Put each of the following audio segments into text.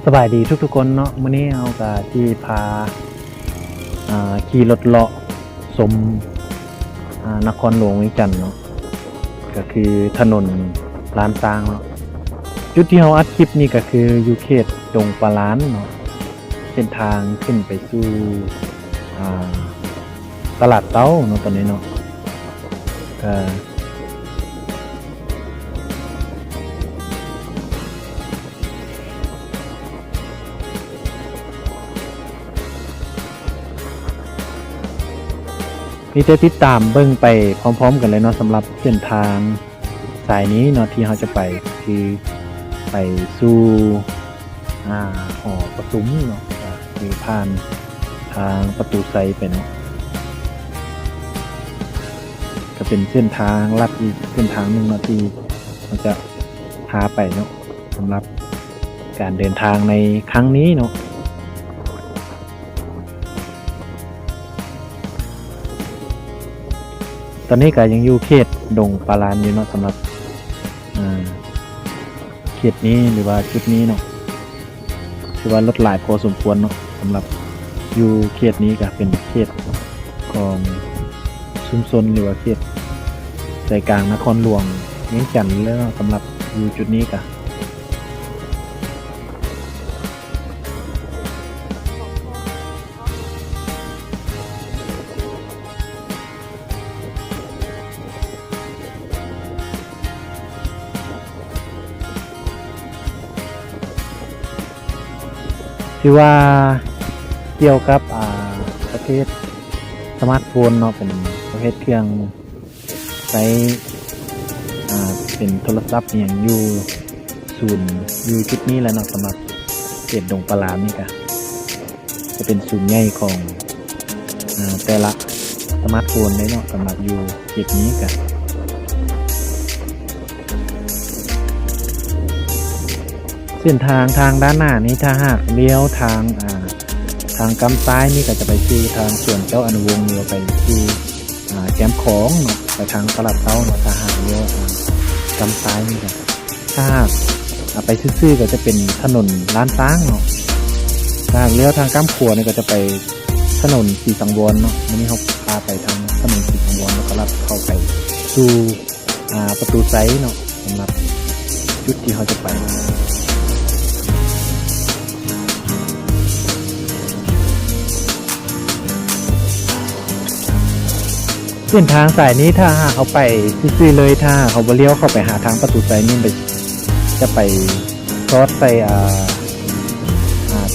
ສະບາຍດີທຸກໆຄົນເນາະ, ມື້ນີ້ເຮົາກະຊິພາ ອ່າ ຂີ່ລົດເລາະຊົມ ອ່າ ນະຄອນຫຼວງວຽງຈັນເນາະ, ກະຄືຖະໜົນລ້ານຊ້າງເນາະ. ຈຸດທີ່ເຮົາອັດຄລິບນີ້ກະຄືຢູ່ເຂດດົງປາລານເນາະ, ເສັ້ນທາງຂຶ້ນໄປສູ່ ອ່າ ຕະຫຼາດເຕົ້າເນາະ ຕອນນີ້ເນາະ. ກະ ມີແຕ່ຕິດຕາມເບິ່ງໄປພ້ອມໆກັນເລີຍເນາະ, ສຳລັບເສັ້ນທາງສາຍນີ້ເນາະ ທີ່ເຮົາຈະໄປ ຄືໄປສູ່ ອ່າ ຫໍປະຊຸມເນາະ, ກະຄືຜ່ານທາງປະຕູໄຊໄປເນາະ. ກະເປັນເສັ້ນທາງລັດອີກເສັ້ນທາງໜຶ່ງເນາະ ທີ່ເຮົາຈະພາໄປເນາະ ສຳລັບການເດີນທາງໃນຄັ້ງນີ້ເນາະ. ຕອນນີ້ກະຍັງຢູ່ເຂດດົງປາລານຢູ່ເນາະ, ສຳລັບ ອ່າ ເຂດນີ້ ຫຼືວ່າຈຸດນີ້ເນາະ, ຖືວ່າລົດຫຼາຍພໍສົມຄວນເນາະ. ສຳລັບຢູ່ເຂດນີ້ກະເປັນເຂດຂອງຊຸມຊົນ ຫຼືວ່າເຂດໃຈກາງນະຄອນຫຼວງວຽງຈັນເລີຍເນາະ, ສຳລັບຢູ່ຈຸດນີ້ກະ ຖືວ່າກ່ຽວກັບ ອ່າ ປະເພດສະມາດໂຟນເນາະ, ເປັນປະເພດເຄື່ອງໃຊ້ ອ່າ ເປັນໂທລະສັບອີ່ຫຍັງ ຢູ່ສູນ ຢູ່ຈຸດນີ້ແຫຼະເນາະ. ສຳລັບເຂດດົງປາລານນີ້ກະ ຈະເປັນສູນໃຫຍ່ຂອງ ອ່າ ແຕ່ລະສະມາດໂຟນເລີຍເນາະ, ສຳລັບຢູ່ເຂດນີ້ກະ ເສັ້ນທາງ ທາງດ້ານໜ້ານີ້ ຖ້າຫາກລ້ຽວທາງ ອ່າ ທາງກ້ຳຊ້າຍນີ້ກະຈະໄປສູ່ທາງສວນເຈົ້າອະນຸວົງ ຫຼືວ່າໄປສູ່ ອ່າ ແຄມຂອງເນາະ, ໄປທາງຕະຫຼາດເຕົ້າເນາະ. ຖ້າຫາກລ້ຽວ ອ່າ ກ້ຳຊ້າຍນີ້ກະ ຖ້າຫາກ ອ່າ ໄປຊື່ໆກະຈະເປັນຖະໜົນລ້ານຊ້າງເນາະ, ຖ້າຫາກລ້ຽວທາງກ້ຳຂວານີ້ກະຈະໄປຖະໜົນສີສັງວອນເນາະ. ມື້ນີ້ເຮົາພາໄປທາງຖະໜົນສີສັງວອນ ແລ້ວກະລັດເຂົ້າໄປສູ່ ອ່າ ປະຕູໄຊເນາະ, ສຳລັບຈຸດທີ່ເຮົາຈະໄປ. ເສັ້ນທາງສາຍນີ້ ຖ້າຫາກເຮົາໄປຊື່ໆເລີຍ, ຖ້າຫາກເຮົາບໍ່ລ້ຽວເຂົ້າໄປຫາທາງປະຕູໄຊນີ້ ໄປ ຈະໄປຊອດໃສ່ ອ່າ ອ່າ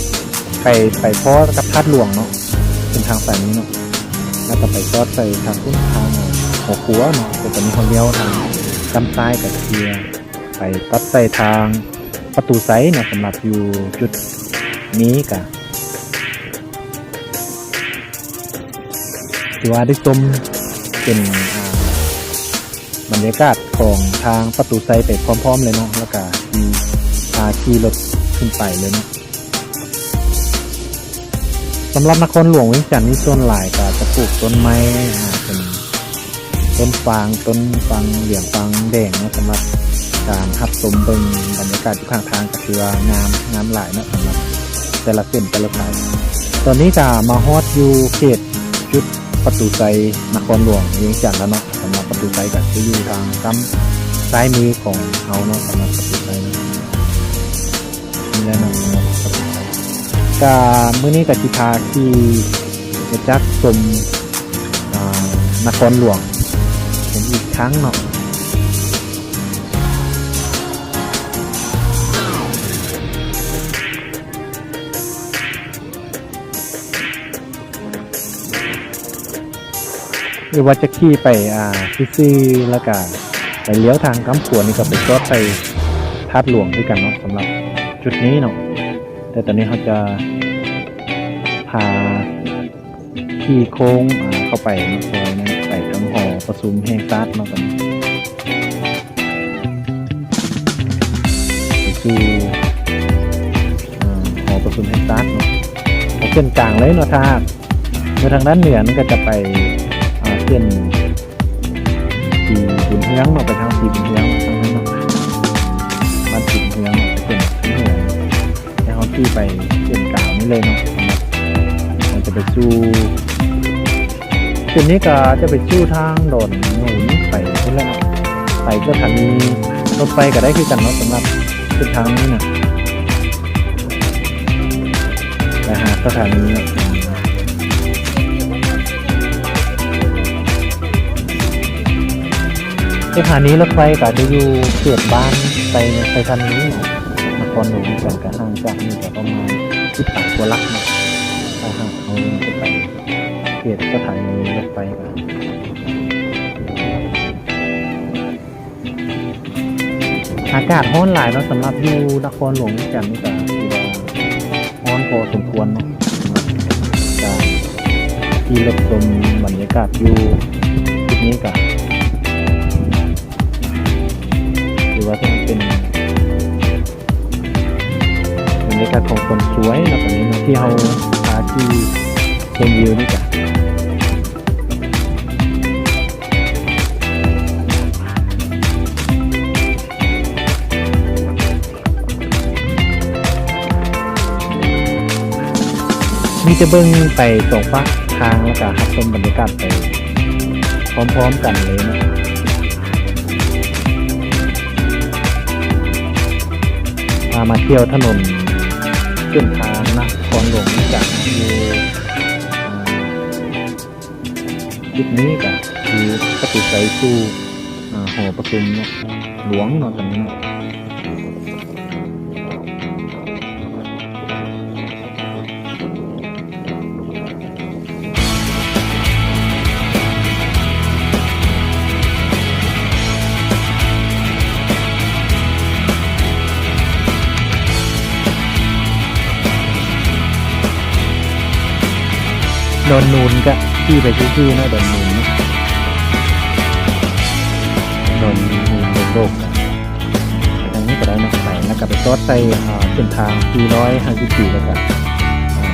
ໄປ ໄປພໍ້ກັບທາດຫຼວງເນາະ, ເສັ້ນທາງສາຍນີ້ເນາະ, ແລ້ວກະໄປຊອດໃສ່ທາງພຸ້ນ ທາງຫໍຄົວເນາະ. ແຕ່ຕອນນີ້ເຮົາລ້ຽວທາງກ້ຳຊ້າຍ ກະເພື່ອໄປຕັດໃສ່ທາງປະຕູໄຊເນາະ. ສຳລັບຢູ່ຈຸດນີ້ກະ ຖືວ່າໄດ້ຊົມເປັນ ອ່າ ບັນຍາກາດຂອງທາງປະຕູໄຊໄປພ້ອມໆເລີຍເນາະ, ແລ້ວກະທີ່ ອ່າ ຂີ່ລົດຂຶ້ນໄປເລີຍເນາະ. ສຳລັບນະຄອນຫຼວງວຽງຈັນນີ້ ສ່ວນຫຼາຍກະຈະປູກຕົ້ນໄມ້ ອ່າ ເປັນຕົ້ນຟາງ ຕົ້ນຟາງເຫຼືອງ ຟາງແດງເນາະ. ສຳລັບການຮັບຊົມເບິ່ງບັນຍາກາດຢູ່ຂ້າງທາງ ກະຖືວ່າງາມ ງາມຫຼາຍເນາະ ສຳລັບແຕ່ລະເສັ້ນແຕ່ລະສາຍ. ຕອນນີ້ກະມາຮອດຢູ່ເຂດຈຸດປະຕູໄຊນະຄອນຫຼວງວຽງຈັນແລ້ວເນາະ. ສຳລັບປະຕູໄຊກະຈະຢູ່ທາງກ້ຳຊ້າຍມືຂອງເຮົາເນາະ, ສຳລັບປະຕູໄຊເນາະ. ນີ້ແຫຼະເນາະ ສຳລັບປະຕູໄຊ. ກະມື້ນີ້ກະຊິພາຂີ່ລົດຈັກຊົມ ອ່າ ນະຄອນຫຼວງເປັນອີກຄັ້ງເນາະ. ຫຼືວ່າຈະຂີ່ໄປ ອ່າ ຊື່ໆ ແລ້ວກະໄປລ້ຽວທາງກ້ຳຂວານີ້ ກະໄປຈອດໃສ່ທາດຫຼວງຄືກັນເນາະ ສຳລັບຈຸດນີ້ເນາະ. ແຕ່ຕອນນີ້ເຮົາຈະພາຂີ່ໂຄ້ງ ອ່າ ເຂົ້າໄປເນາະ ຊອຍນັ້ນ ໄປທາງຫໍປະຊຸມແຫ່ງຊາດເນາະ ຕອນນີ້ ໄປສູ່ ອ່າ ຫໍປະຊຸມແຫ່ງຊາດເນາະ. ເສັ້ນກາງເລີຍເນາະ ຖ້າເມືອທາງດ້ານເໜືອມັນກະຈະໄປ ອ່າ ເສັ້ນສີບຸນເຮືອງເນາະ ໄປທາງສີບຸນເຮືອງທາງນັ້ນເນາະ ບ້ານສີບຸນເຮືອງເນາະ ເປັນເໜືອ ແຕ່ເຮົາ ຂີ່ໄປເສັ້ນກາງນີ້ເລີຍເນາະ. ເຮົາຈະໄປສູ່ ເສັ້ນນີ້ກໍຈະໄປສູ່ທາງດອນໜູນໄປພຸ້ນແຫຼະເນາະ, ໄປສະຖານີລົດໄຟກໍໄດ້ຄືກັນເນາະ. ສຳລັບເສັ້ນທາງນີ້ນະ ໄປຫາສະຖານີ ສະຖານີລົດໄຟກໍຈະຢູ່ເຂດບ້ານໄຊ ໄຊທານີ ນະຄອນຫຼວງວຽງຈັນ ກໍຫ່າງຈາກນີ້ກໍປະມານສິບປາຍກວ່າຫຼັກເນາະ. ຖ້າຫາກເຮົາຈະໄປເຂດສະຖານີລົດໄຟກໍ ອາກາດຮ້ອນຫຼາຍເນາະ. ສຳລັບຢູ່ນະຄອນຫຼວງວຽງຈັນນີ້ກໍຖືວ່າຮ້ອນພໍສົມຄວນເນາະ. ການຂີ່ລົດຊົມບັນຍາກາດຢູ່ຈຸດນີ້ກໍຖືວ່າເປັນບັນຍາກາດຂອງຄົນສວຍເນາະ ຕອນນີ້ເນາະ ທີ່ເຮົາພາຂີ່ຊົມວິວນີ້ກະ ມີແຕ່ເບິ່ງໄປສອງຟາກທາງ ແລ້ວກະຮັບຊົມບັນຍາກາດໄປພ້ອມໆກັນເລີຍເນາະ. ພາມາທ່ຽວຖະໜົນເສັ້ນທາງນະຄອນຫຼວງວຽງຈັນຢູ່ ອ່າ ຈຸດນີ້ກໍຄືປະຕູໄຊສູ່ ອ່າ ຫໍປະຊຸມເນາະ ຫຼວງເນາະ ຕອນນີ້ເນາະ. ດອນນູນກະຂີ່ໄປຊື່ໆເນາະ ດອນນູນເນາະ ດອນນູນໂດກໆ ໄປທາງນີ້ກໍໄດ້ເນາະ ໄປ ແລ້ວກໍໄປຈອດໃສ່ ອ່າ ເສັ້ນທາງສີ່ຮ້ອຍຫ້າສິບສີ່ ແລ້ວກໍ ອ່າ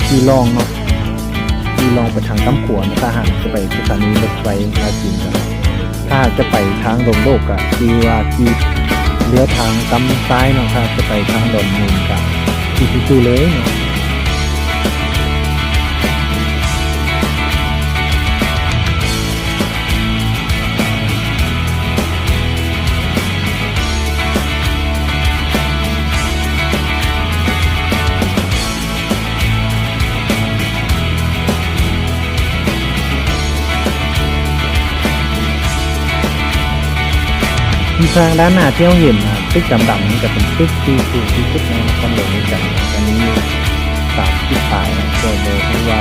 ຂີ່ລ່ອງເນາະ ຂີ່ລ່ອງໄປທາງກ້ຳຂວາເນາະ. ຖ້າຫາກຈະໄປສະຖານີລົດໄຟລາວຈີນກໍ ຖ້າຈະໄປທາງດົງໂດກກໍຄືວ່າຂີ່ລ້ຽວທາງກ້ຳຊ້າຍເນາະ. ຖ້າຈະໄປທາງດອນມູນກໍຂີ່ຊື່ໆເລີຍເນາະ. ຢູ່ທາງດ້ານໜ້າທີ່ເຮົາເຫັນ ອ່າ ຕຶກດຳໆນີ້ກໍເປັນຕຶກທີ່ສູງທີ່ສຸດໃນນະຄອນຫຼວງວຽງຈັນ ກໍມີສາມສິບປາຍເນາະ. ກໍບໍ່ຮູ້ວ່າ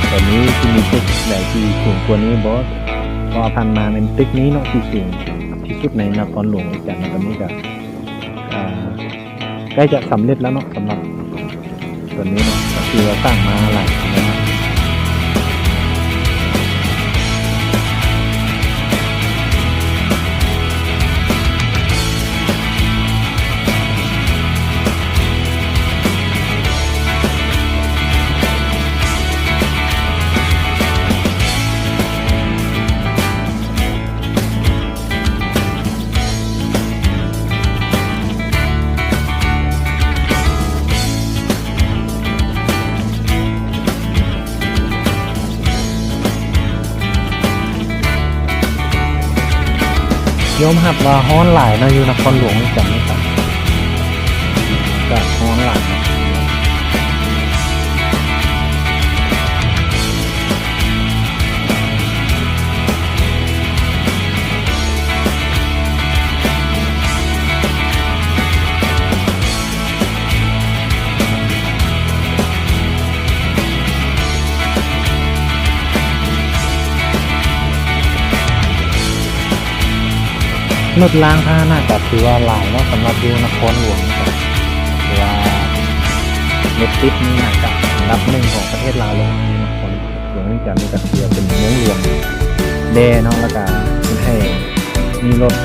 ຕອນນີ້ຊິມີຕຶກໃດທີ່ສູງກວ່ານີ້ບໍ່? ເພາະວ່າຜ່ານມາແມ່ນຕຶກນີ້ເນາະທີ່ສູງທີ່ສຸດໃນນະຄອນຫຼວງວຽງຈັນ. ແລ້ວຕອນນີ້ກໍ ອ່າ ໃກ້ຈະສຳເລັດແລ້ວເນາະ ສຳລັບຕົວນີ້ເນາະ ກໍຄືວ່າສ້າງມາຫຼາຍປີແລ້ວເນາະ. ຍອມຮັບວ່າຮ້ອນຫຼາຍເນາະ ຢູ່ນະຄອນຫຼວງວຽງຈັນນີ້ ອາກາດຮ້ອນຫຼາຍເນາະ. ລົດລາງພາຫະນະກໍຖືວ່າຫຼາຍເນາະ ສຳລັບຢູ່ນະຄອນຫຼວງນີ້ກໍຖືວ່າລົດຕິດນີ້ໜ້າຈະອັນດັບໜຶ່ງຂອງປະເທດລາວເລີຍເນາະ ຢູ່ນະຄອນຫຼວງວຽງຈັນນີ້ກໍຖືວ່າເປັນເມືອງຫຼວງແດ່ເນາະ ແລ້ວກໍເຮັດໃຫ້ມີລົດ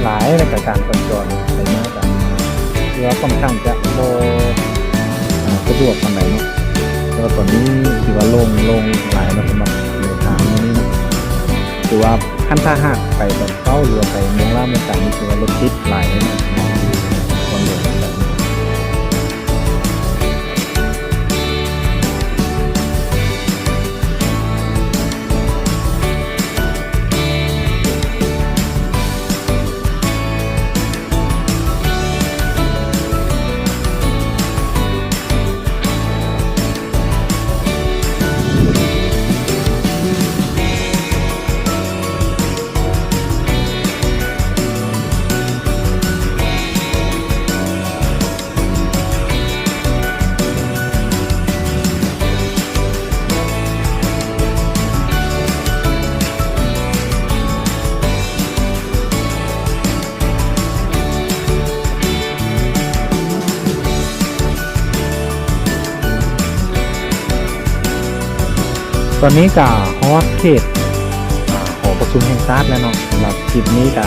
ຫຼາຍ ແລ້ວກໍການສັນຈອນໄປມາກໍຖືວ່າຂ້ອນຂ້າງຈະບໍ່ ອ່າ ສະດວກປານໃດເນາະ ແຕ່ວ່າຕອນນີ້ຖືວ່າໂລ່ງ ໂລ່ງຫຼາຍເນາະ ສຳລັບເສັ້ນທາງມື້ນີ້ເນາະ ຖືວ່າ ຄັນຖ້າຫາກໄປຕອນເຊົ້າ ຫຼືວ່າໄປເມືອງລ້າວເມືອງກາງນີ້ ຖືວ່າລົດຕິດຫຼາຍເລີຍເນາະ ຄອນຫຼວງວຽງຈັນ. ຕອນນີ້ກະຮອດເຂດ ອ່າ ຫໍປະຊຸມແຫ່ງຊາດແລ້ວເນາະ. ສຳລັບຄລິບນີ້ກະ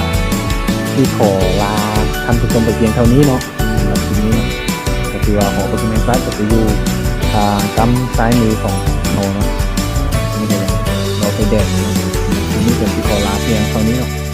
ຊິຂໍລາທ່ານຜູ້ຊົມໄປພຽງເທົ່ານີ້ເນາະ. ສຳລັບຄລິບນີ້ເນາະ ກະຄືວ່າຫໍປະຊຸມແຫ່ງຊາດກະຈະຢູ່ທາງກ້ຳຊ້າຍມືຂອງເຮົາເນາະ. ນີ້ກະຍັງລໍໄຟແດງຢູ່ເນາະ. ຄລິບນີ້ກະຊິຂໍລາພຽງເທົ່ານີ້ເນາະ.